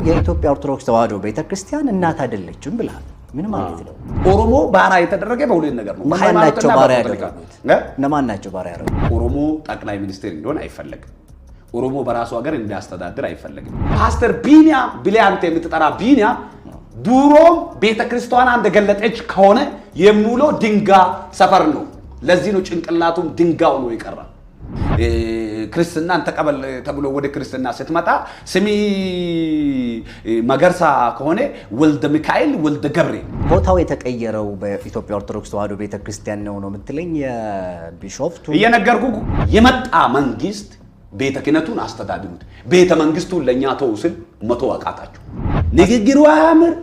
የኢትዮጵያ ኦርቶዶክስ ተዋሕዶ ቤተክርስቲያን እናት አይደለችም ብለሃል። ምን ማለት ነው? ኦሮሞ ባሪያ የተደረገ በሁለት ነገር ነው። እነማን ናቸው በሃይማኖትና ባሪያ በፖለቲካ። ያደረጉት? እ? እነማን ናቸው ባሪያ ያደረጉት? ኦሮሞ ጠቅላይ ሚኒስትር እንደሆነ አይፈለግም። ኦሮሞ በራሱ ሀገር እንዲያስተዳድር አይፈለግም። ፓስተር ቢኒያም ብለህ አንተ የምትጠራ ቢኒያም ድሮም ቤተ ክርስቲያን እንደገለጠች ከሆነ የሚውለው ድንጋ ሰፈር ነው። ለዚህ ነው ጭንቅላቱም ድንጋው ነው የቀራ። ክርስትናን ተቀበል ተብሎ ወደ ክርስትና ስትመጣ ስሚ መገርሳ ከሆነ ወልደ ሚካኤል ወልደ ገብርኤል። ቦታው የተቀየረው በኢትዮጵያ ኦርቶዶክስ ተዋሕዶ ቤተክርስቲያን ነው ነው የምትለኝ? የቢሾፍቱ እየነገርኩ የመጣ መንግስት ቤተ ክህነቱን አስተዳድሩት፣ ቤተ መንግስቱን ለእኛ ተው ስል መቶ አቃታቸው። ንግግሩ አያምር፣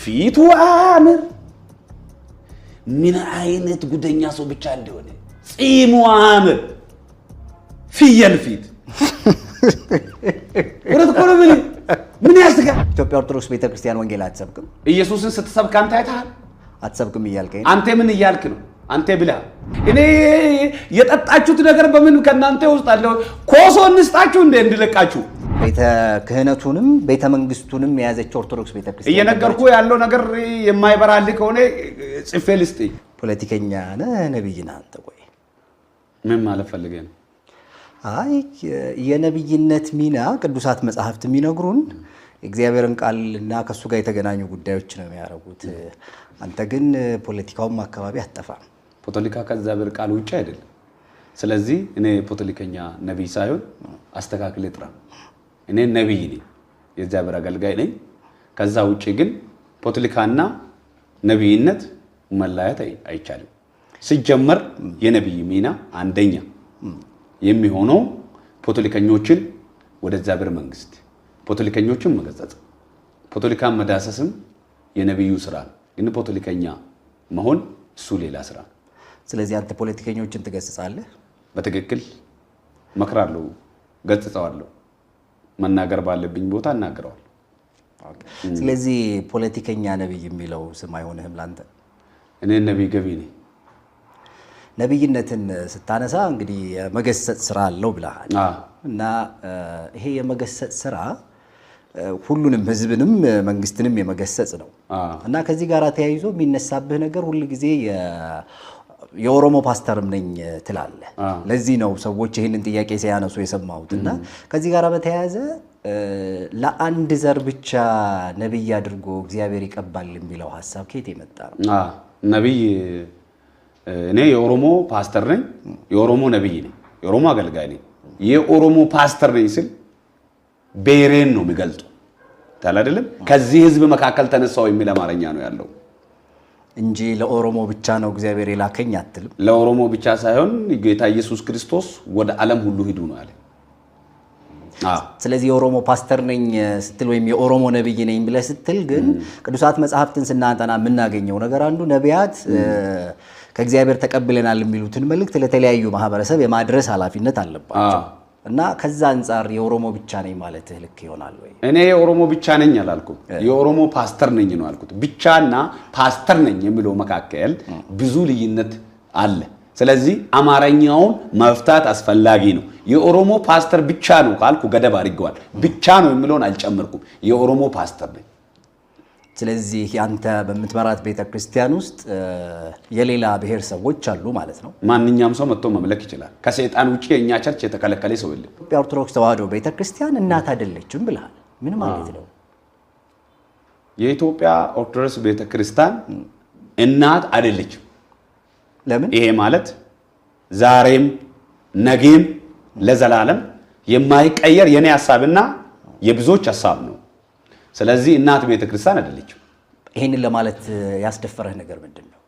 ፊቱ አያምር። ምን አይነት ጉደኛ ሰው ብቻ እንደሆነ ጺሙ አያምር፣ ፍየል ፊት። እውነት እኮ ነው። ምን ያስጋል? ኢትዮጵያ ኦርቶዶክስ ቤተክርስቲያን ወንጌል አትሰብክም? ኢየሱስን ስትሰብክ አንተ አይተሃል? አትሰብክም እያልከኝ ነው? አንተ ምን እያልክ ነው? አንተ ብለህ እኔ የጠጣችሁት ነገር በምን ከእናንተ ውስጥ አለ? ኮሶ እንስጣችሁ እንደ እንድለቃችሁ። ቤተ ክህነቱንም ቤተ መንግስቱንም የያዘችው ኦርቶዶክስ ቤተክርስቲያን እየነገርኩ ያለው ነገር የማይበራልህ ከሆነ ጽፌ ልስጥ። ፖለቲከኛ ነህ፣ ነብይ ነህ አንተ? ቆይ። ምን ማለት ፈልገህ ነው? አይ፣ የነብይነት ሚና ቅዱሳት መጽሐፍት የሚነግሩን የእግዚአብሔርን ቃል እና ከእሱ ጋር የተገናኙ ጉዳዮች ነው የሚያደርጉት። አንተ ግን ፖለቲካውም አካባቢ አትጠፋም። ፖለቲካ ከእግዚአብሔር ቃል ውጭ አይደለም። ስለዚህ እኔ ፖለቲከኛ ነቢይ ሳይሆን አስተካክል ጥራ። እኔ ነቢይ ነኝ፣ የእግዚአብሔር አገልጋይ ነኝ። ከዛ ውጭ ግን ፖለቲካና ነቢይነት መለያየት አይቻልም። ሲጀመር የነቢይ ሚና አንደኛ የሚሆነው ፖለቲከኞችን ወደ እግዚአብሔር መንግስት፣ ፖለቲከኞችን መገሰጽ፣ ፖለቲካን መዳሰስም የነቢዩ ስራ ነው። ግን ፖለቲከኛ መሆን እሱ ሌላ ስራ ነው። ስለዚህ አንተ ፖለቲከኞችን ትገስጻለህ? በትክክል መክራለሁ፣ ገጽጸዋለሁ። መናገር ባለብኝ ቦታ እናገረዋለሁ። ስለዚህ ፖለቲከኛ ነቢይ የሚለው ስም አይሆንህም ለአንተ? እኔ ነቢይ ገቢ ነኝ። ነቢይነትን ስታነሳ እንግዲህ የመገሰጽ ስራ አለው ብለሃል። እና ይሄ የመገሰጽ ስራ ሁሉንም ህዝብንም መንግስትንም የመገሰጽ ነው። እና ከዚህ ጋር ተያይዞ የሚነሳብህ ነገር ሁል ጊዜ የኦሮሞ ፓስተርም ነኝ ትላለህ። ለዚህ ነው ሰዎች ይህንን ጥያቄ ሲያነሱ የሰማሁት። እና ከዚህ ጋር በተያያዘ ለአንድ ዘር ብቻ ነቢይ አድርጎ እግዚአብሔር ይቀባል የሚለው ሀሳብ ከየት የመጣ ነው? ነቢይ እኔ የኦሮሞ ፓስተር ነኝ፣ የኦሮሞ ነቢይ ነኝ፣ የኦሮሞ አገልጋይ ነኝ። የኦሮሞ ፓስተር ነኝ ስል ብሔሬን ነው የሚገልጡ ታል አይደለም። ከዚህ ህዝብ መካከል ተነሳው የሚል አማርኛ ነው ያለው እንጂ ለኦሮሞ ብቻ ነው እግዚአብሔር የላከኝ አትልም። ለኦሮሞ ብቻ ሳይሆን ጌታ ኢየሱስ ክርስቶስ ወደ ዓለም ሁሉ ሂዱ ነው ያለ። ስለዚህ የኦሮሞ ፓስተር ነኝ ስትል ወይም የኦሮሞ ነብይ ነኝ ብለህ ስትል ግን ቅዱሳት መጽሐፍትን ስናጠና የምናገኘው ነገር አንዱ ነቢያት ከእግዚአብሔር ተቀብለናል የሚሉትን መልእክት ለተለያዩ ማህበረሰብ የማድረስ ኃላፊነት አለባቸው። እና ከዛ አንጻር የኦሮሞ ብቻ ነኝ ማለትህ ልክ ይሆናል ወይ? እኔ የኦሮሞ ብቻ ነኝ አላልኩም። የኦሮሞ ፓስተር ነኝ ነው ያልኩት። ብቻና ፓስተር ነኝ የሚለው መካከል ብዙ ልዩነት አለ። ስለዚህ አማርኛውን መፍታት አስፈላጊ ነው። የኦሮሞ ፓስተር ብቻ ነው ካልኩ ገደብ አድርገዋል። ብቻ ነው የሚለውን አልጨመርኩም። የኦሮሞ ፓስተር ነኝ። ስለዚህ አንተ በምትመራት ቤተክርስቲያን ውስጥ የሌላ ብሔር ሰዎች አሉ ማለት ነው። ማንኛውም ሰው መጥቶ መምለክ ይችላል። ከሰይጣን ውጭ የእኛ church የተከለከለ ሰው የለም። ኢትዮጵያ ኦርቶዶክስ ተዋሕዶ ቤተክርስቲያን እናት አይደለችም ብለሃል። ምን ማለት ነው? የኢትዮጵያ ኦርቶዶክስ ቤተክርስቲያን እናት አይደለችም። ለምን? ይሄ ማለት ዛሬም ነገም ለዘላለም የማይቀየር የኔ ሀሳብና የብዙዎች ሀሳብ ነው። ስለዚህ እናት ቤተክርስቲያን አይደለችም። ይሄንን ለማለት ያስደፈረህ ነገር ምንድን ነው?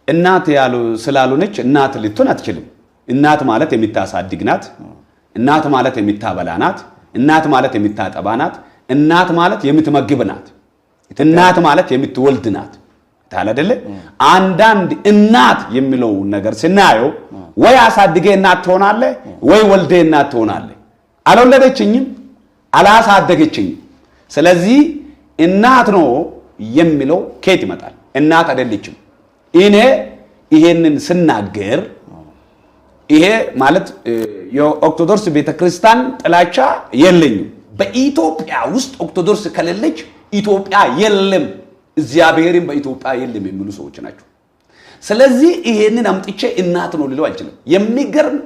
እናት ያሉ ስላልሆነች እናት ልትሆን አትችልም። እናት ማለት የምታሳድግ ናት። እናት ማለት የምታበላ ናት። እናት ማለት የምታጠባ ናት። እናት ማለት የምትመግብ ናት። እናት ማለት የምትወልድ ናት። ታል አይደለ? አንዳንድ እናት የሚለው ነገር ስናየው ወይ አሳድጌ እናት ትሆናለህ ወይ ወልዴ እናት ትሆናለህ። አልወለደችኝም፣ አላሳደገችኝም። ስለዚህ እናት ነው የሚለው ከየት ይመጣል? እናት አይደለችም። እኔ ይሄንን ስናገር ይሄ ማለት የኦርቶዶክስ ቤተክርስቲያን ጥላቻ የለኝም። በኢትዮጵያ ውስጥ ኦርቶዶክስ ከሌለች ኢትዮጵያ የለም፣ እግዚአብሔርም በኢትዮጵያ የለም የሚሉ ሰዎች ናቸው። ስለዚህ ይሄንን አምጥቼ እናት ነው ልለው አልችልም። የሚገርም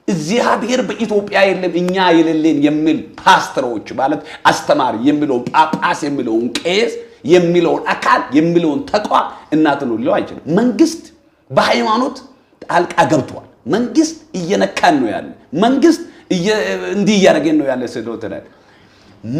እግዚአብሔር በኢትዮጵያ የለም እኛ የሌለን የሚል ፓስተሮች ማለት አስተማሪ የሚለውን፣ ጳጳስ የሚለውን፣ ቄስ የሚለውን አካል የሚለውን ተቋም እናት ነው ልለው አይችልም። መንግስት በሃይማኖት ጣልቃ ገብቷል። መንግስት እየነካን ነው ያለ፣ መንግስት እንዲህ እያደረገን ነው ያለ ስለሆነ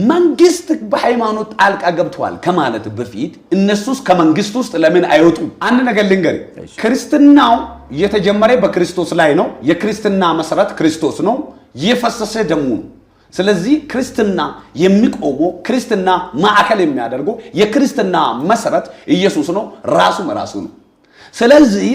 መንግስት በሃይማኖት ጣልቃ ገብቷል ከማለት በፊት እነሱስ ከመንግስት ውስጥ ለምን አይወጡም? አንድ ነገር ልንገር፣ ክርስትናው የተጀመረ በክርስቶስ ላይ ነው። የክርስትና መሰረት ክርስቶስ ነው፣ የፈሰሰ ደሙ ነው። ስለዚህ ክርስትና የሚቆመው፣ ክርስትና ማዕከል የሚያደርገው፣ የክርስትና መሰረት ኢየሱስ ነው፣ ራሱም ራሱ ነው። ስለዚህ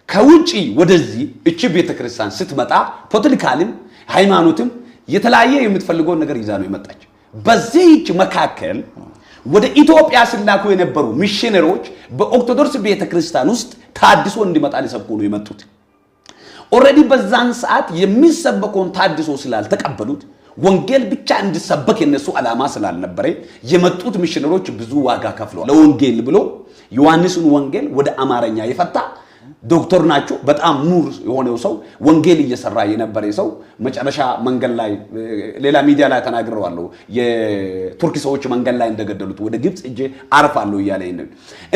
ከውጪ ወደዚህ እቺ ቤተክርስቲያን ስትመጣ politically ም ሃይማኖትም የተለያየ የምትፈልገውን ነገር ይዛ ነው የመጣች። በዚህች መካከል ወደ ኢትዮጵያ ሲላኩ የነበሩ ሚሽነሮች በኦርቶዶክስ ቤተክርስቲያን ውስጥ ታድሶ እንዲመጣ ሊሰብኩ ነው የመጡት። Already በዛን ሰዓት የሚሰበከውን ታድሶ ስላልተቀበሉት፣ ወንጌል ብቻ እንዲሰበክ የነሱ ዓላማ ስላልነበረ የመጡት ሚሽነሮች ብዙ ዋጋ ከፍለዋል። ለወንጌል ብሎ ዮሐንስን ወንጌል ወደ አማርኛ የፈታ ዶክተር ናቸው። በጣም ምሁር የሆነው ሰው፣ ወንጌል እየሰራ የነበረ ሰው መጨረሻ መንገድ ላይ፣ ሌላ ሚዲያ ላይ ተናግረዋለሁ። የቱርክ ሰዎች መንገድ ላይ እንደገደሉት፣ ወደ ግብፅ ሄጄ አርፋለሁ እያለ።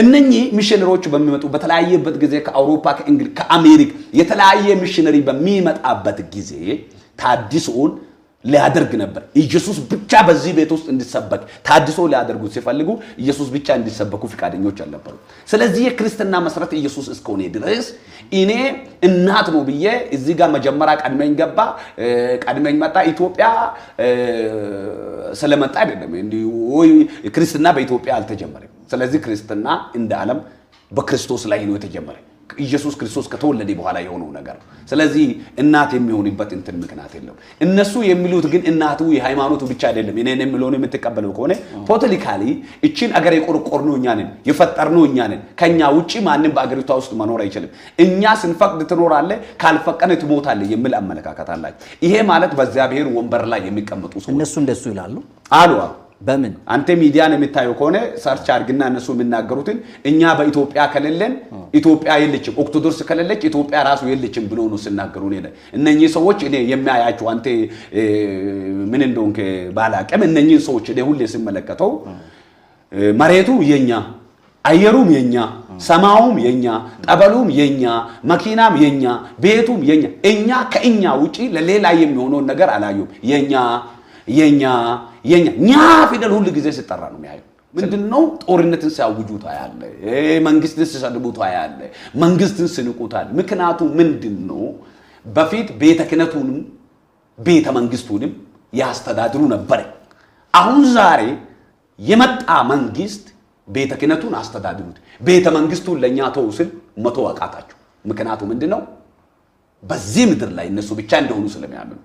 እነኚህ ሚሽነሮች በሚመጡ በተለያየበት ጊዜ ከአውሮፓ፣ ከእንግሊዝ፣ ከአሜሪካ የተለያየ ሚሽነሪ በሚመጣበት ጊዜ ታድሶን ሊያደርግ ነበር። ኢየሱስ ብቻ በዚህ ቤት ውስጥ እንዲሰበክ ታድሶ ሊያደርጉት ሲፈልጉ ኢየሱስ ብቻ እንዲሰበኩ ፍቃደኞች አልነበሩ። ስለዚህ የክርስትና መሰረት ኢየሱስ እስከሆነ ድረስ እኔ እናት ነው ብዬ እዚህ ጋር መጀመሪያ ቀድመኝ ገባ፣ ቀድመኝ መጣ፣ ኢትዮጵያ ስለመጣ አይደለም። እንዲሁ ክርስትና በኢትዮጵያ አልተጀመረም። ስለዚህ ክርስትና እንደ ዓለም በክርስቶስ ላይ ነው የተጀመረ። ኢየሱስ ክርስቶስ ከተወለደ በኋላ የሆነው ነገር ነው። ስለዚህ እናት የሚሆንበት እንትን ምክንያት የለም። እነሱ የሚሉት ግን እናቱ የሃይማኖቱ ብቻ አይደለም። እኔን የሚለውን የምትቀበለው ከሆነ politically እቺን አገር የቆረቆርነው እኛ ነን፣ የፈጠርነው እኛ ነን። ከኛ ውጪ ማንም በአገሪቷ ውስጥ መኖር አይችልም። እኛ ስንፈቅድ ትኖራለህ፣ ካልፈቀድን ትሞታለህ የሚል አመለካከት አላቸው። ይሄ ማለት በእግዚአብሔር ወንበር ላይ የሚቀመጡ ሰዎች እነሱ እንደሱ ይላሉ። አሉ። በምን? አንተ ሚዲያን የምታየው ከሆነ search አድርግና እነሱ የሚናገሩትን፣ እኛ በኢትዮጵያ ከሌለን ኢትዮጵያ የለችም፣ ኦርቶዶክስ ከሌለች ኢትዮጵያ ራሱ የለችም ብሎ ነው ሲናገሩ። እኔ እነኚህ ሰዎች እኔ የሚያያቸው፣ አንተ ምን እንደሆንክ ባላቅም፣ እነኚህ ሰዎች እኔ ሁሌ ስመለከተው መሬቱ የኛ፣ አየሩም የኛ፣ ሰማዩም የኛ፣ ጠበሉም የኛ፣ መኪናም የኛ፣ ቤቱም የኛ፣ እኛ ከእኛ ውጪ ለሌላ የሚሆነውን ነገር አላዩም። የኛ፣ የኛ፣ የኛ፣ ኛ ፊደል ሁል ጊዜ ሲጠራ ነው የሚያየው። ምንድነው? ጦርነትን ሲያውጁ ታያለህ፣ መንግስትን ሲሰድቡ ታያለህ፣ መንግስትን ሲንቁ ታያለህ። ምክንያቱ ምንድነው? በፊት ቤተ ክህነቱንም ቤተ መንግስቱንም ያስተዳድሩ ነበር። አሁን ዛሬ የመጣ መንግስት ቤተ ክህነቱን አስተዳድሩት፣ ቤተ መንግስቱን ለእኛ ተው ስል መቶ አቃታቸው። ምክንያቱ ምንድነው? በዚህ ምድር ላይ እነሱ ብቻ እንደሆኑ ስለሚያምኑ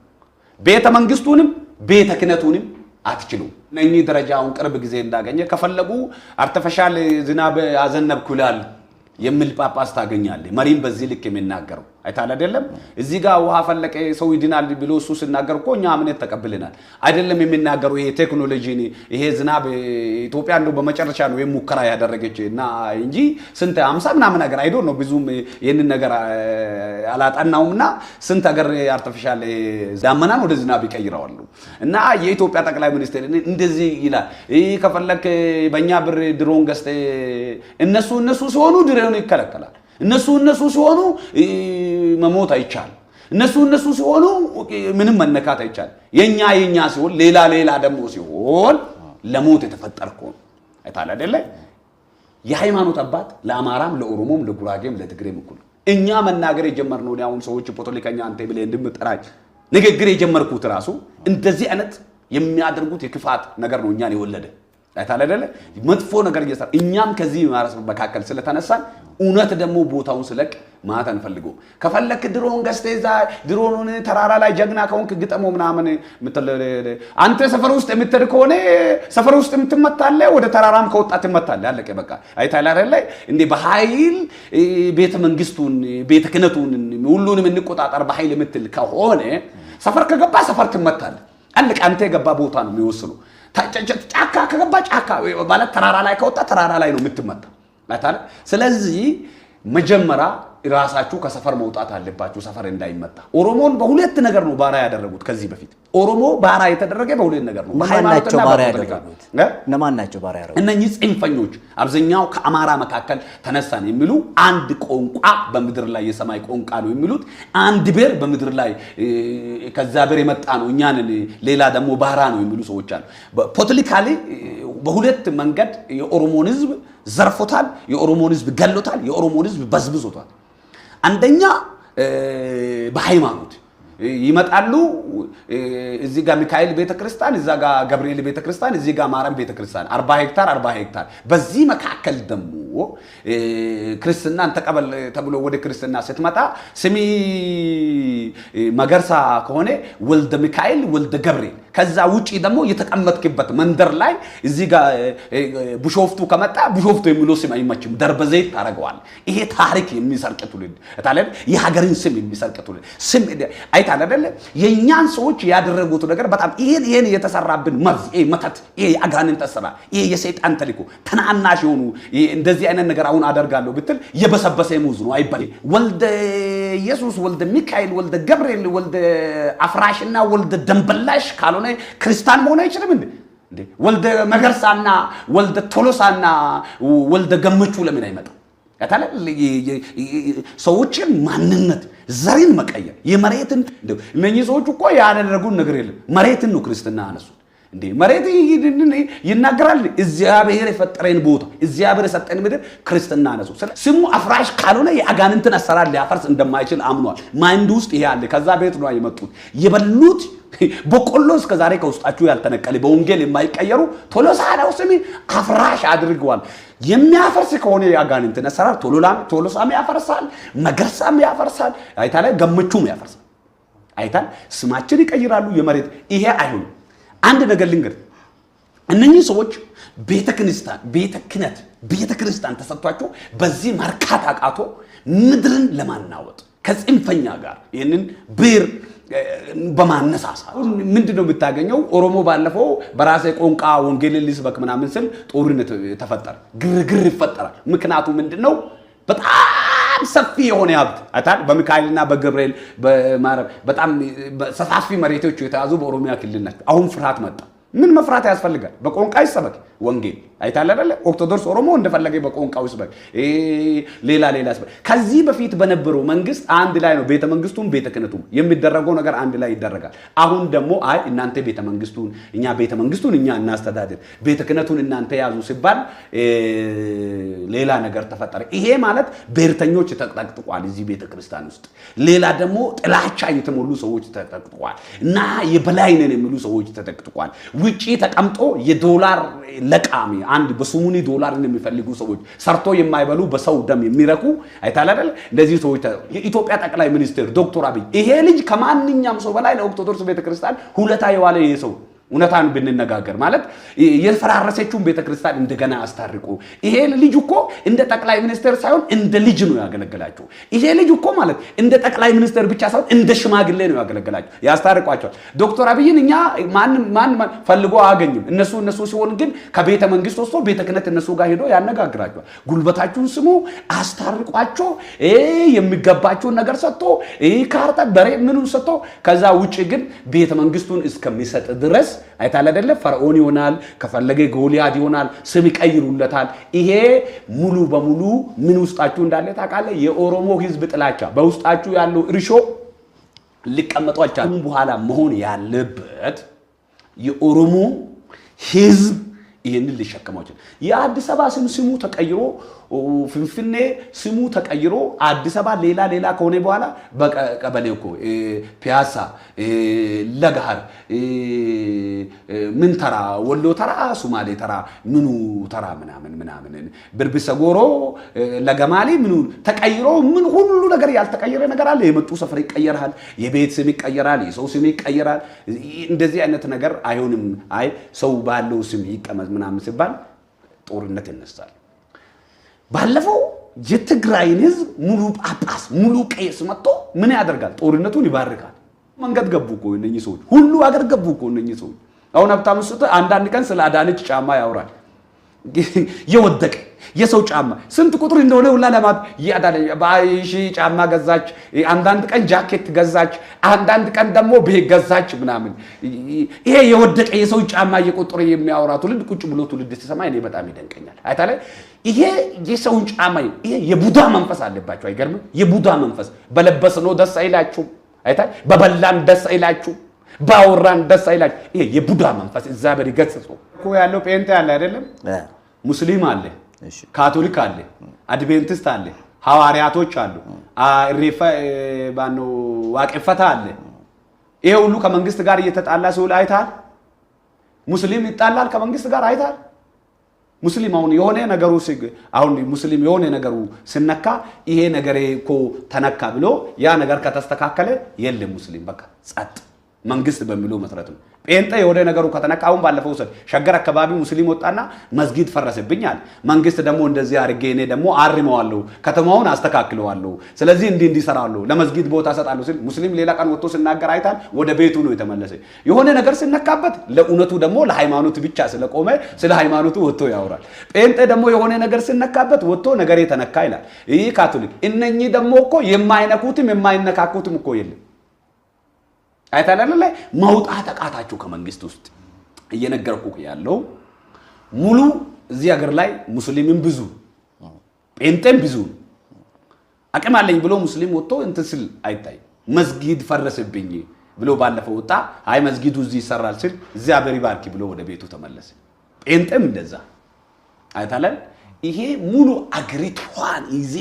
ቤተ መንግስቱንም ቤተ ክህነቱንም አትችሉም። እነኚህ ደረጃውን ቅርብ ጊዜ እንዳገኘ ከፈለጉ artificial ዝናብ አዘነብኩ ይላል የሚል ጳጳስ ታገኛለህ። መሪም በዚህ ልክ የሚናገረው አይታል አይደለም። እዚህ ጋር ውሃ ፈለቀ ሰው ይድናል ብሎ እሱ ሲናገር እኮ እኛ እምነት ተቀብለናል። አይደለም የሚናገረው ይሄ ቴክኖሎጂ፣ ይሄ ዝናብ ኢትዮጵያ እንደው በመጨረሻ ነው ይሄ ሙከራ ያደረገች እና እንጂ ስንት 50 ምናምን ሀገር አይዶ ነው፣ ብዙም ይህንን ነገር አላጠናውምና ስንት ሀገር artificial ዳመናን ወደ ዝናብ ይቀይረዋሉ። እና የኢትዮጵያ ጠቅላይ ሚኒስትር እንደዚህ ይላል። ይህ ከፈለክ በእኛ ብር ድሮን ገዝተህ፣ እነሱ እነሱ ሲሆኑ ድሮን ይከለከላል። እነሱ እነሱ ሲሆኑ መሞት አይቻልም። እነሱ እነሱ ሲሆኑ ምንም መነካት አይቻልም። የኛ የኛ ሲሆን፣ ሌላ ሌላ ደግሞ ሲሆን ለሞት የተፈጠርከው ነው። አይታል አይደለ? የሃይማኖት አባት ለአማራም፣ ለኦሮሞም፣ ለጉራጌም፣ ለትግሬም እኩል። እኛ መናገር የጀመርነው፣ አሁን ሰዎች ፖለቲከኛ አንተ ብለህ እንድምጠራኝ ንግግር የጀመርኩት ራሱ እንደዚህ አይነት የሚያደርጉት የክፋት ነገር ነው እኛን የወለደ። አይታል አይደለ? መጥፎ ነገር እየሰራ እኛም ከዚህ ማህበረሰብ መካከል ስለተነሳን እውነት ደግሞ ቦታውን ስለቅ ማለት አንፈልገውም። ከፈለክ ድሮን ገዝተህ እዛ ድሮኑን ተራራ ላይ ጀግና ከሆንክ ግጠሞ ምናምን። አንተ ሰፈር ውስጥ የምትሄድ ከሆነ ሰፈር ውስጥ የምትመታለህ፣ ወደ ተራራም ከወጣ ትመታለህ። አለቀ በቃ። አይታል አይደለ? እንዴ በኃይል ቤተ መንግስቱን፣ ቤተ ክህነቱን፣ ሁሉንም እንቆጣጠር በኃይል የምትል ከሆነ ሰፈር ከገባ ሰፈር ትመታለህ። አለቀ። አንተ የገባ ቦታ ነው የሚወስኑ። ጫካ ከገባ ጫካ ማለት ተራራ ላይ ከወጣ ተራራ ላይ ነው የምትመታ። ስለዚህ መጀመሪያ ራሳችሁ ከሰፈር መውጣት አለባችሁ፣ ሰፈር እንዳይመታ። ኦሮሞን በሁለት ነገር ነው ባራ ያደረጉት። ከዚህ በፊት ኦሮሞ ባራ የተደረገ በሁለት ነገር ነው። እነማን ባራ ያደረጉት? እነማን ናቸው ባራ ያደረጉት? እነኚህ ጽንፈኞች አብዛኛው ከአማራ መካከል ተነሳን የሚሉ፣ አንድ ቋንቋ በምድር ላይ የሰማይ ቋንቋ ነው የሚሉት፣ አንድ ብሔር በምድር ላይ ከዛ ብሔር የመጣ ነው እኛንን፣ ሌላ ደግሞ ባራ ነው የሚሉ ሰዎች አሉ። Politically በሁለት መንገድ የኦሮሞን ህዝብ ዘርፎታል፣ የኦሮሞን ህዝብ ገሎታል፣ የኦሮሞን ህዝብ በዝብዞታል። አንደኛ በሃይማኖት ይመጣሉ። እዚህ ጋር ሚካኤል ቤተክርስቲያን፣ እዛ ጋር ገብርኤል ቤተክርስቲያን፣ እዚህ ጋር ማርያም ቤተክርስቲያን፣ 40 ሄክታር 40 ሄክታር። በዚህ መካከል ደግሞ ክርስትናን ተቀበል ተብሎ ወደ ክርስትና ስትመጣ ስሚ መገርሳ ከሆነ ወልደ ሚካኤል፣ ወልደ ገብርኤል። ከዛ ውጪ ደግሞ የተቀመጥክበት መንደር ላይ እዚህ ጋር ቡሾፍቱ ከመጣ ቡሾፍቱ የሚለው ስም አይመችም፣ ደርበ ዘይት ታደርገዋል። ይሄ ታሪክ የሚሰርቅ ትውልድ፣ የሀገርን ስም የሚሰርቅ ትውልድ ስም አይታል አይደለ? የእኛን ሰዎች ያደረጉት ነገር በጣም ይሄን የተሰራብን መርዝ፣ ይሄ መተት፣ ይሄ የአጋንንት አሰራር፣ ይሄ የሰይጣን ተልእኮ፣ ተናናሽ የሆኑ እንደዚህ አይነት ነገር አሁን አደርጋለሁ ብትል የበሰበሰ ሙዝ ነው አይባል። ወልደ ኢየሱስ፣ ወልደ ሚካኤል፣ ወልደ ገብርኤል፣ ወልደ አፍራሽና ወልደ ደንበላሽ ካልሆነ ክርስቲያን መሆን አይችልም እንዴ? ወልደ መገርሳና ወልደ ቶሎሳና ወልደ ገመቹ ለምን አይመጣም? ሰዎችን ማንነት ዘርን መቀየር የመሬትን፣ እነኚህ ሰዎች እኮ ያደረጉን ነገር የለም። መሬትን ነው ክርስትና አነሱት። እንዴ መሬት ይናገራል። እግዚአብሔር የፈጠረን ቦታ፣ እግዚአብሔር የሰጠን ምድር ክርስትና አነሱ። ስሙ አፍራሽ ካልሆነ የአጋንንትን አሰራር ሊያፈርስ እንደማይችል አምኗል። Mind ውስጥ ይሄ አለ። ከዛ ቤት ነው የመጡት። የበሉት በቆሎ እስከ ዛሬ ከውስጣችሁ ያልተነቀለ፣ በወንጌል የማይቀየሩ ቶሎሳ ነው ስሚ አፍራሽ አድርገዋል። የሚያፈርስ ከሆነ የአጋንንትን አሰራር ቶሎሳም ያፈርሳል፣ መገርሳም ያፈርሳል፣ አይታለ ገመቹም ያፈርሳል። አይታል ስማችን ይቀይራሉ። የመሬት ይሄ አይሆንም። አንድ ነገር ልንገር፣ እነኚህ ሰዎች ቤተ ክህነት ቤተ ክርስቲያን ተሰጥቷቸው በዚህ መርካት አቃቶ ምድርን ለማናወጥ ከጽንፈኛ ጋር ይህንን ብሔር በማነሳሳት ምንድን ነው የምታገኘው? ኦሮሞ ባለፈው በራሴ ቋንቋ ወንጌልን ልስበክ ምናምን ስል ጦርነት ተፈጠረ፣ ግርግር ይፈጠራል። ምክንያቱ ምንድን ነው? በጣም ሰፊ የሆነ ሀብት አይታል። በሚካኤልና በገብርኤል በማርያም በጣም ሰፋፊ መሬቶች የተያዙ በኦሮሚያ ክልል ናቸው። አሁን ፍርሃት መጣ። ምን መፍራት ያስፈልጋል? በቋንቋ ይሰበክ ወንጌል፣ አይታል አይደለ? ኦርቶዶክስ ኦሮሞ እንደፈለገ በቋንቋው ይስበክ፣ ሌላ ሌላ ይስበክ። ከዚህ በፊት በነበረው መንግስት አንድ ላይ ነው፣ ቤተ መንግስቱም ቤተ ክህነቱም የሚደረገው ነገር አንድ ላይ ይደረጋል። አሁን ደግሞ አይ እናንተ ቤተ መንግስቱን እኛ ቤተ መንግስቱን እኛ እናስተዳድር፣ ቤተ ክህነቱን እናንተ ያዙ ሲባል ሌላ ነገር ተፈጠረ። ይሄ ማለት ብሔርተኞች ተጠቅጥቋል እዚህ ቤተ ክርስቲያን ውስጥ። ሌላ ደግሞ ጥላቻ የተሞሉ ሰዎች ተጠቅጥቋል እና የበላይ ነን የሚሉ ሰዎች ተጠቅጥቋል። ውጪ ተቀምጦ የዶላር ለቃሚ፣ አንድ በስሙኒ ዶላር የሚፈልጉ ሰዎች፣ ሰርቶ የማይበሉ በሰው ደም የሚረኩ፣ አይታል አይደል? እንደዚህ ሰዎች። የኢትዮጵያ ጠቅላይ ሚኒስትር ዶክተር አብይ፣ ይሄ ልጅ ከማንኛውም ሰው በላይ ለኦርቶዶክስ ቤተክርስቲያን ሁለታ የዋለ ይሄ ሰው፣ እውነታን ብንነጋገር ማለት የፈራረሰችውን ቤተክርስቲያን እንደገና አስታርቆ፣ ይሄ ልጅ እኮ እንደ ጠቅላይ ሚኒስትር ሳይሆን እንደ ልጅ ነው ያገለገላቸው። ይሄ ልጅ እኮ ማለት እንደ ጠቅላይ ሚኒስትር ብቻ ሳይሆን እንደ ሽማግሌ ነው ያገለገላቸው፣ ያስታርቋቸዋል። ዶክተር አብይን እኛ ማንም ማን ፈልጎ አያገኝም። እነሱ እነሱ ሲሆን ግን ከቤተ መንግስት ወስዶ ቤተ ክህነት እነሱ ጋር ሄዶ ያነጋግራቸዋል። ጉልበታችሁን ስሙ፣ አስታርቋቸው፣ የሚገባቸውን ነገር ሰጥቶ፣ ካርታ በሬ ምኑን ሰጥቶ፣ ከዛ ውጭ ግን ቤተ መንግስቱን እስከሚሰጥ ድረስ፣ አይታል አይደለ? ፈርዖን ይሆናል፣ ከፈለገ ጎልያድ ይሆናል፣ ስም ይቀይሩለታል። ይሄ ሙሉ በሙሉ ምን ውስጣችሁ እንዳለ ታውቃለህ? የኦሮሞ ህዝብ ጥላቻ በውስጣችሁ ያለው እርሾ ሊቀመጡ አልቻሉም። በኋላ መሆን ያለበት የኦሮሞ ህዝብ ይህንን ሊሸከመው ይችላል። የአዲስ አበባ ስም ስሙ ተቀይሮ ፍንፍኔ ስሙ ተቀይሮ አዲስ አበባ ሌላ ሌላ ከሆነ በኋላ በቀበሌ እኮ ፒያሳ፣ ለገሃር፣ ምን ተራ፣ ወሎ ተራ፣ ሱማሌ ተራ፣ ምኑ ተራ ምናምን ምናምን፣ ብርብሰ ጎሮ፣ ለገማሌ ምኑ ተቀይሮ ምን ሁሉ ነገር ያልተቀየረ ነገር አለ? የመጡ ሰፈር ይቀየራል፣ የቤት ስም ይቀየራል፣ የሰው ስም ይቀየራል። እንደዚህ አይነት ነገር አይሆንም። አይ ሰው ባለው ስም ይቀመጥ ምናምን ሲባል ጦርነት ይነሳል። ባለፈው የትግራይን ህዝብ ሙሉ ጳጳስ ሙሉ ቄስ መጥቶ ምን ያደርጋል? ጦርነቱን ይባርካል። መንገድ ገቡ እኮ እነኚህ ሰዎች፣ ሁሉ አገር ገቡ እኮ እነኚህ ሰዎች። አሁን ሀብታሙ ስትል አንዳንድ ቀን ስለ አዳነች ጫማ ያወራል። የወደቀ የሰው ጫማ ስንት ቁጥር እንደሆነ ሁላ ለማት ሺ ጫማ ገዛች፣ አንዳንድ ቀን ጃኬት ገዛች፣ አንዳንድ ቀን ደግሞ ቤት ገዛች ምናምን። ይሄ የወደቀ የሰው ጫማ እየቆጠረ የሚያወራ ትውልድ ቁጭ ብሎ ትውልድ ሲሰማ እኔ በጣም ይደንቀኛል። አይታ ላይ ይሄ የሰውን ጫማ ይሄ የቡዳ መንፈስ አለባቸው። አይገርምም? የቡዳ መንፈስ በለበስነው ደስ አይላችሁም። አይታ በበላን ደስ አይላችሁም። ባወራን ደስ አይላችሁ። ይሄ የቡዳ መንፈስ እግዚአብሔር ይገስጸው እኮ ያለው ጴንጤ አለ አይደለም፣ ሙስሊም አለ፣ ካቶሊክ አለ፣ አድቬንቲስት አለ፣ ሐዋርያቶች አሉ፣ እሬፈ ባኖ ዋቄፈታ አለ። ይሄ ሁሉ ከመንግስት ጋር እየተጣላ ሲውል አይተሃል? ሙስሊም ይጣላል ከመንግስት ጋር አይተሃል? ሙስሊም አሁን የሆነ ነገሩ አሁን ሙስሊም የሆነ ነገሩ ስነካ ይሄ ነገሬ እኮ ተነካ ብሎ ያ ነገር ከተስተካከለ የለም ሙስሊም በቃ ጸጥ መንግስት በሚለው መሰረት ነው። ጴንጤ የሆነ ነገሩ ከተነካ አሁን ባለፈው ውሰድ ሸገር አካባቢ ሙስሊም ወጣና መስጊድ ፈረሰብኝ አለ። መንግስት ደግሞ እንደዚህ አድርጌ እኔ ደግሞ አርመዋለሁ፣ ከተማውን አስተካክለዋለሁ፣ ስለዚህ እንዲህ እንዲሰራለሁ፣ ለመስጊድ ቦታ እሰጣለሁ ሲል ሙስሊም ሌላ ቀን ወጥቶ ሲናገር አይታል። ወደ ቤቱ ነው የተመለሰ። የሆነ ነገር ሲነካበት ለእውነቱ ደግሞ ለሃይማኖት ብቻ ስለቆመ ስለ ሃይማኖቱ ወጥቶ ያወራል። ጴንጤ ደግሞ የሆነ ነገር ሲነካበት ወጥቶ ነገሬ ተነካ ይላል። ይህ ካቶሊክ እነኚህ ደግሞ እኮ የማይነኩትም የማይነካኩትም እኮ የለም። አይታላለ ላይ መውጣት አቃታቸው ከመንግስት ውስጥ። እየነገርኩህ ያለው ሙሉ እዚህ ሀገር ላይ ሙስሊምም ብዙ ጴንጤም ብዙ አቅም አለኝ ብሎ ሙስሊም ወጥቶ እንትን ስል አይታይም። መስጊድ ፈረሰብኝ ብሎ ባለፈው ወጣ። አይ መስጊዱ እዚህ ይሰራል ሲል እግዚአብሔር ይባርክ ብሎ ወደ ቤቱ ተመለሰ። ጴንጤም እንደዛ አይታላል። ይሄ ሙሉ አገሪቷን ይዜ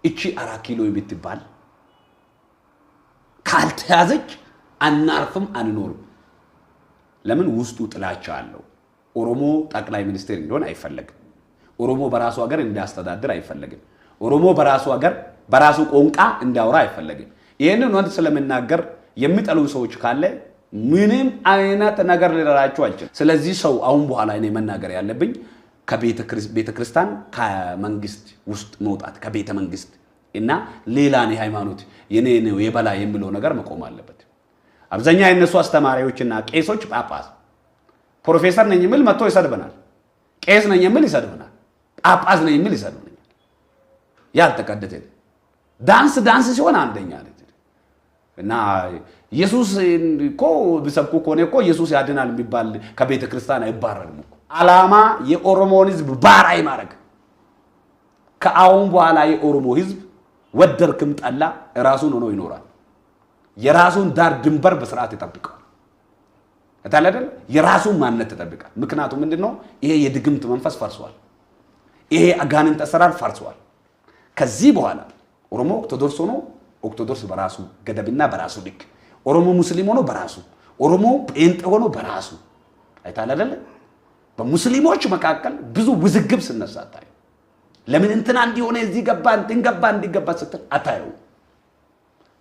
እቺ 4 ኪሎ የምትባል ካልተያዘች አናርፍም፣ አንኖርም። ለምን ውስጡ ጥላቻ አለው። ኦሮሞ ጠቅላይ ሚኒስትር እንዲሆን አይፈለግም። ኦሮሞ በራሱ ሀገር እንዲያስተዳድር አይፈለግም። ኦሮሞ በራሱ ሀገር በራሱ ቋንቋ እንዲያወራ አይፈለግም። ይህንን ወንድ ስለምናገር የሚጠሉ ሰዎች ካለ ምንም አይነት ነገር ልላችሁ አልችልም። ስለዚህ ሰው አሁን በኋላ እኔ መናገር ያለብኝ ከቤተ ክርስቲያን ከመንግስት ውስጥ መውጣት ከቤተ መንግስት እና ሌላ ነው ሃይማኖት የኔ ነው የበላ የሚለው ነገር መቆም አለበት። አብዛኛ የነሱ አስተማሪዎችና ቄሶች ጳጳስ ፕሮፌሰር ነኝ የሚል መጥቶ ይሰድበናል። ቄስ ነኝ የሚል ይሰድበናል። ጳጳስ ነኝ የሚል ይሰድበናል። ያልተቀደሰ ዳንስ ዳንስ ሲሆን አንደኛ እና ኢየሱስ እኮ ቢሰብኩ ከሆነ እኮ ኢየሱስ ያድናል የሚባል ከቤተ ክርስቲያን አይባረርም እኮ። ዓላማ የኦሮሞን ህዝብ ባራይ ማድረግ። ከአሁን በኋላ የኦሮሞ ህዝብ ወደርክም ጠላ ራሱን ሆኖ ይኖራል። የራሱን ዳር ድንበር በስርዓት ይጠብቃል። ታለ አይደል? የራሱን ማንነት ይጠብቃል። ምክንያቱም ምንድነው? ይሄ የድግምት መንፈስ ፈርሷል። ይሄ አጋንንት አሰራር ፈርሷል። ከዚህ በኋላ ኦሮሞ ኦርቶዶክስ ሆኖ ኦርቶዶክስ በራሱ ገደብና በራሱ ልክ፣ ኦሮሞ ሙስሊም ሆኖ በራሱ፣ ኦሮሞ ጴንጤ ሆኖ በራሱ አይታለ አይደል? በሙስሊሞች መካከል ብዙ ውዝግብ ስነሳ አታየው። ለምን እንትና እንዲሆነ እዚህ ገባ እንትን ገባ እንዲገባ ስትል አታየው።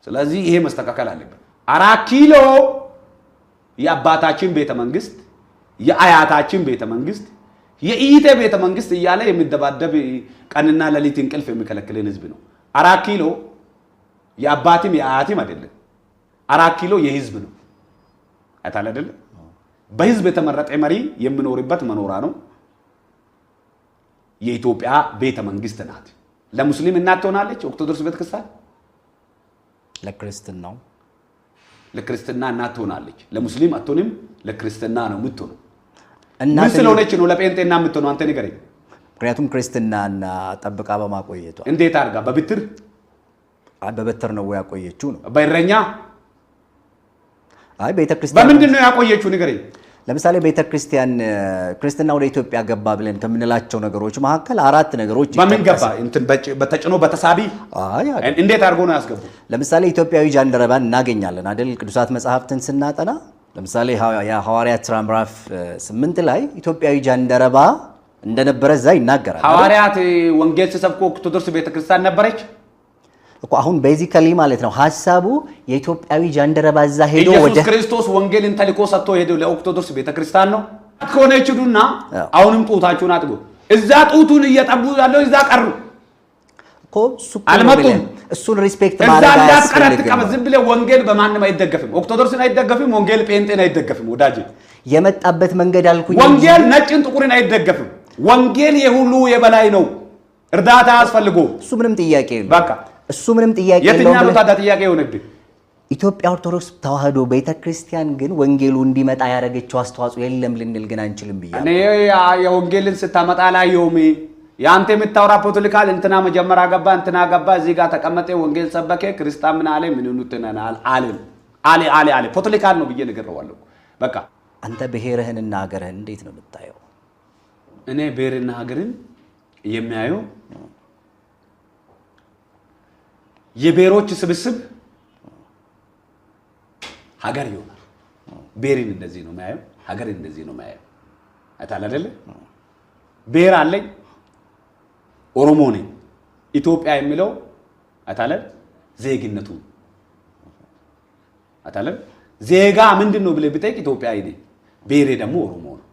ስለዚህ ይሄ መስተካከል አለበት። 4 ኪሎ የአባታችን ቤተ መንግስት፣ የአያታችን ቤተ መንግስት፣ የኢቴ ቤተ መንግስት እያለ የሚደባደብ ቀንና ሌሊት እንቅልፍ የሚከለክልን ህዝብ ነው። 4 ኪሎ የአባትም የአያትም አይደለም። 4 ኪሎ የህዝብ ነው። አይታለ አይደል? በህዝብ የተመረጠ መሪ የሚኖርበት መኖሪያ ነው። የኢትዮጵያ ቤተ መንግስት ናት። ለሙስሊም እናት ትሆናለች ኦርቶዶክስ ቤተክርስቲያን፣ ለክርስትናው ለክርስትና እናት ትሆናለች። ለሙስሊም አትሆንም፣ ለክርስትና ነው የምትሆነው። ምን ስለሆነች ነው ለጴንጤና የምትሆነው? አንተ ንገረኝ። ምክንያቱም ክርስትናና ጠብቃ በማቆየቷ። እንዴት አድርጋ? በብትር በበትር ነው ያቆየችው ነው። በእረኛ? አይ ቤተክርስቲያን በምንድን ነው ያቆየችው ንገረኝ። ለምሳሌ ቤተክርስቲያን ክርስትና ወደ ኢትዮጵያ ገባ ብለን ከምንላቸው ነገሮች መካከል 4 ነገሮች በምን ገባ? እንትን በተጭኖ በተሳቢ? አይ እንዴት አድርጎ ነው ያስገቡ? ለምሳሌ ኢትዮጵያዊ ጃንደረባን እናገኛለን አይደል? ቅዱሳት መጽሐፍትን ስናጠና ለምሳሌ የሐዋርያት ሥራ ምዕራፍ 8 ላይ ኢትዮጵያዊ ጃንደረባ እንደነበረ እዛ ይናገራል። ሐዋርያት ወንጌል ሲሰብኩ ኦርቶዶክስ ቤተክርስቲያን ነበረች እኮ። አሁን basically ማለት ነው ሐሳቡ የኢትዮጵያዊ ጃንደረባ እዛ ሄዶ ኢየሱስ ክርስቶስ ወንጌልን ተልኮ ሰጥቶ ሄዶ ለኦርቶዶክስ ቤተክርስቲያን ነው ከሆነ ሂዱና አሁንም ጡታችሁን አጥቡ። እዛ ጡቱን እየጠቡ ያለው እዛ ቀሩ። እኮ እሱ እኮ ነው አልመጡም። ብለህ እሱን respect እዛ ማድረግ እንዳትቀር አያስፈልግም። አትቀመጥ። ዝም ብለህ ወንጌል በማንም አይደገፍም። ኦርቶዶክስን አይደገፍም። ወንጌል ጴንጤን አይደገፍም። ወዳጄ የመጣበት መንገድ አልኩኝ እንጂ ወንጌል ነጭን ጥቁርን አይደገፍም። ወንጌል የሁሉ የበላይ ነው። እርዳታ አያስፈልገውም። እሱ ምንም ጥያቄ የለውም። በቃ እሱ ምንም ጥያቄ የትኛው የለውም ነው ብለህ ታዲያ ጥያቄ የሆነብህ? ኢትዮጵያ ኦርቶዶክስ ተዋህዶ ቤተክርስቲያን ግን ወንጌሉ እንዲመጣ ያደረገችው አስተዋጽኦ የለም ልንል ግን አንችልም ብያለሁ። እኔ የወንጌልን ስታመጣ አላየሁም። የአንተ የምታወራ political እንትና መጀመሪያ ገባ፣ እንትና ገባ፣ እዚህ ጋር ተቀመጠ፣ ወንጌል ሰበከ፣ ክርስቲያን ምን አለ ምን እንትን አለ አለ አለ አለ political ነው ብዬ ነግሬዋለሁ። በቃ አንተ ብሔርህንና ሀገርህን እንዴት ነው የምታየው? እኔ ብሔርና ሀገርን የሚያየው የብሔሮች ስብስብ ሀገር ይሆናል። ብሔርን እንደዚህ ነው የሚያየው፣ ሀገርን እንደዚህ ነው የሚያየው። አይተሃል አይደለ? ብሔር አለኝ፣ ኦሮሞ ነኝ። ኢትዮጵያ የሚለው አይተሃል አይደል? ዜግነቱ አይተሃል አይደል? ዜጋ ምንድን ነው ብለህ ብጠይቅ ኢትዮጵያዊ ነኝ፣ ብሔሬ ደግሞ ኦሮሞ ነው።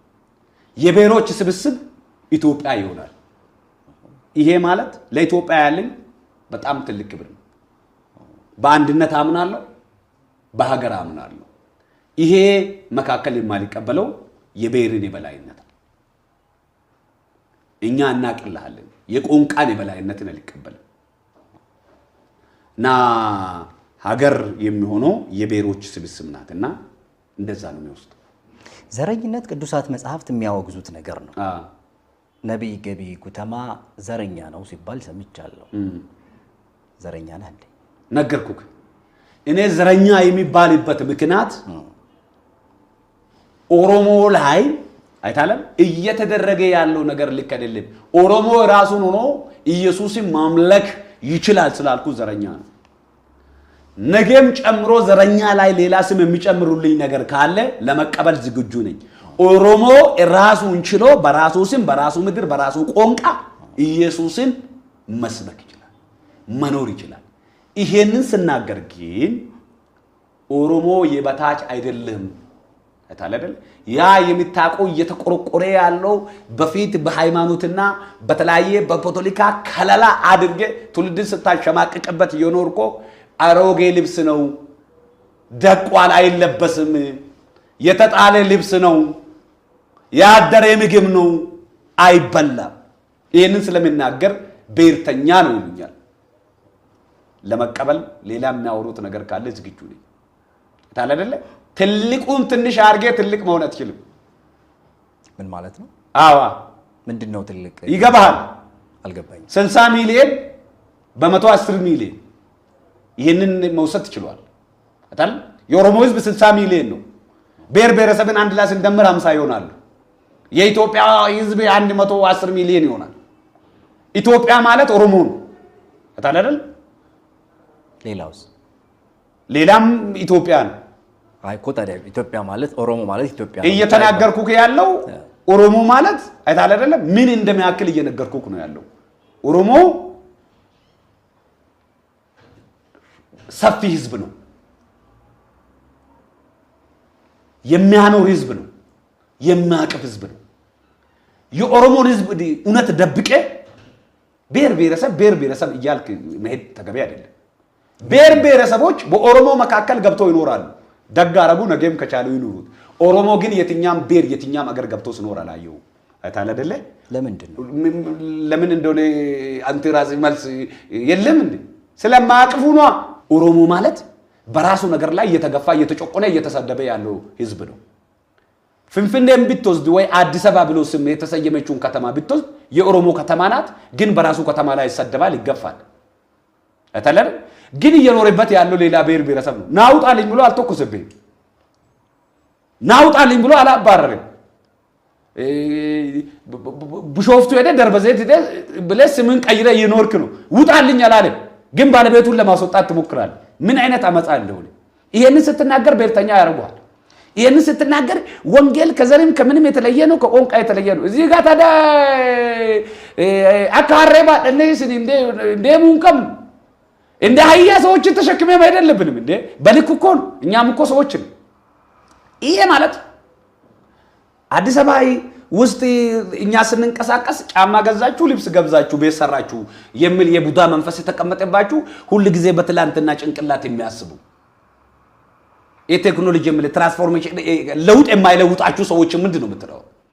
የብሔሮች ስብስብ ኢትዮጵያ ይሆናል። ይሄ ማለት ለኢትዮጵያ ያለኝ በጣም ትልቅ ክብር ነው። በአንድነት አምናለሁ፣ በሀገር አምናለሁ። ይሄ መካከል የማልቀበለው የብሔርን የበላይነት ነው። እኛ እናቅልሃለን። የቆንቃን የበላይነትን አልቀበልም እና ሀገር የሚሆነው የብሔሮች ስብስብ ናት እና እንደዛ ነው የሚወስደው። ዘረኝነት ቅዱሳት መጽሐፍት የሚያወግዙት ነገር ነው። ነቢይ ገቢ ጉተማ ዘረኛ ነው ሲባል ሰምቻለሁ። ዘረኛ ነህ እንዴ? ነገርኩህ። እኔ ዘረኛ የሚባልበት ምክንያት ኦሮሞ ላይ አይታለም እየተደረገ ያለው ነገር ልክ አይደለም። ኦሮሞ ራሱን ሆኖ ኢየሱስን ማምለክ ይችላል ስላልኩ ዘረኛ ነው። ነገም ጨምሮ ዘረኛ ላይ ሌላ ስም የሚጨምሩልኝ ነገር ካለ ለመቀበል ዝግጁ ነኝ። ኦሮሞ ራሱን ችሎ በራሱ ስም፣ በራሱ ምድር፣ በራሱ ቋንቋ ኢየሱስን መስበክ ይችላል፣ መኖር ይችላል። ይሄንን ስናገር ግን ኦሮሞ የበታች አይደለም። አይተሃል አይደል? ያ የሚታቆ እየተቆረቆረ ያለው በፊት በሃይማኖትና በተለያየ በፖለቲካ ከለላ አድርጌ ትውልድን ስታሸማቅቅበት የኖርኮ አሮጌ ልብስ ነው፣ ደቋል፣ አይለበስም፣ የተጣለ ልብስ ነው፣ ያደረ ምግብ ነው፣ አይበላም። ይህንን ስለምናገር ብሔርተኛ ነው ይሉኛል። ለመቀበል ሌላ የሚያወሩት ነገር ካለ ዝግጁ ነኝ። አይተሃል አይደለ? ትልቁን ትንሽ አድርጌ ትልቅ መሆን አትችልም። ምን ማለት ነው? አዋ ምንድን ነው ትልቅ? ይገባሃል። አልገባኝም። 60 ሚሊዮን በ110 ሚሊዮን ይህንን መውሰድ ትችሏል። አይተሃል? የኦሮሞ ህዝብ 60 ሚሊዮን ነው። ብሔር ብሔረሰብን አንድ ላይ ስንደምር 50 ይሆናሉ። የኢትዮጵያ ህዝብ 110 ሚሊዮን ይሆናል። ኢትዮጵያ ማለት ኦሮሞ ነው። አይተሃል አይደል? ሌላውስ? ሌላም ኢትዮጵያ ነው። አይ እኮ ታዲያ ኢትዮጵያ ማለት ኦሮሞ ማለት ኢትዮጵያ ነው። እየተናገርኩህ ያለው ኦሮሞ ማለት አይተሃል አይደለም? ምን እንደሚያክል እየነገርኩህ ነው ያለው። ኦሮሞ ሰፊ ህዝብ ነው፣ የሚያኖር ህዝብ ነው፣ የሚያቅፍ ህዝብ ነው። የኦሮሞን ህዝብ እውነት ደብቄ ብሔር ብሔረሰብ ብሔር ብሔረሰብ እያልክ መሄድ ተገቢ አይደለም። ብሔር ብሔረሰቦች በኦሮሞ መካከል ገብተው ይኖራሉ። ደግ አረጉ፣ ነገም ከቻሉ ይኑሩት። ኦሮሞ ግን የትኛም ብሔር የትኛም አገር ገብቶ ሲኖር አላየሁም። አይተሃል አይደለ? ለምንድን ነው? ለምን እንደሆነ አንተ ራስህ መልስ የለም እንዴ? ስለማያቅፉ ነዋ። ኦሮሞ ማለት በራሱ ነገር ላይ እየተገፋ እየተጨቆነ እየተሰደበ ያለው ህዝብ ነው። ፍንፍኔን ብትወስድ ወይ አዲስ አበባ ብሎ ስም የተሰየመችውን ከተማ ብትወስድ የኦሮሞ ከተማ ናት። ግን በራሱ ከተማ ላይ ይሰደባል፣ ይገፋል። አይተሃል አይደል? ግን እየኖረበት ያለው ሌላ ብሔር ብሔረሰብ ነው። ናውጣልኝ ብሎ አልተኮሰብህም። ናውጣልኝ ብሎ አላባረርም። ቢሾፍቱ ሄደህ ደብረዘይት ሄደህ ብለህ ስምን ቀይረህ እየኖርክ ነው። ውጣልኝ አላለም። ግን ባለቤቱን ለማስወጣት ትሞክራለህ። ምን አይነት አመፃ እንደሆነ ይሄንን ስትናገር ብሔርተኛ ያደርጉሃል። ይሄንን ስትናገር ወንጌል ከዘርም ከምንም የተለየ ነው፣ ከቋንቋ የተለየ ነው። እዚህ ጋር ታዲያ አካሬ ባደነስ እንደ ሙንቀም እንደ አህያ ሰዎችን ተሸክሜ መሄድ የለብንም እንዴ። በልክ እኮ ነው። እኛም እኮ ሰዎች ነን። ይሄ ማለት አዲስ አበባ ውስጥ እኛ ስንንቀሳቀስ ጫማ ገዛችሁ፣ ልብስ ገዛችሁ፣ ቤት ሰራችሁ የሚል የቡዳ መንፈስ የተቀመጠባችሁ፣ ሁል ጊዜ በትላንትና ጭንቅላት የሚያስቡ፣ የቴክኖሎጂ የሚል transformation ለውጥ የማይለውጣችሁ ሰዎች ምንድን ነው የምትለው?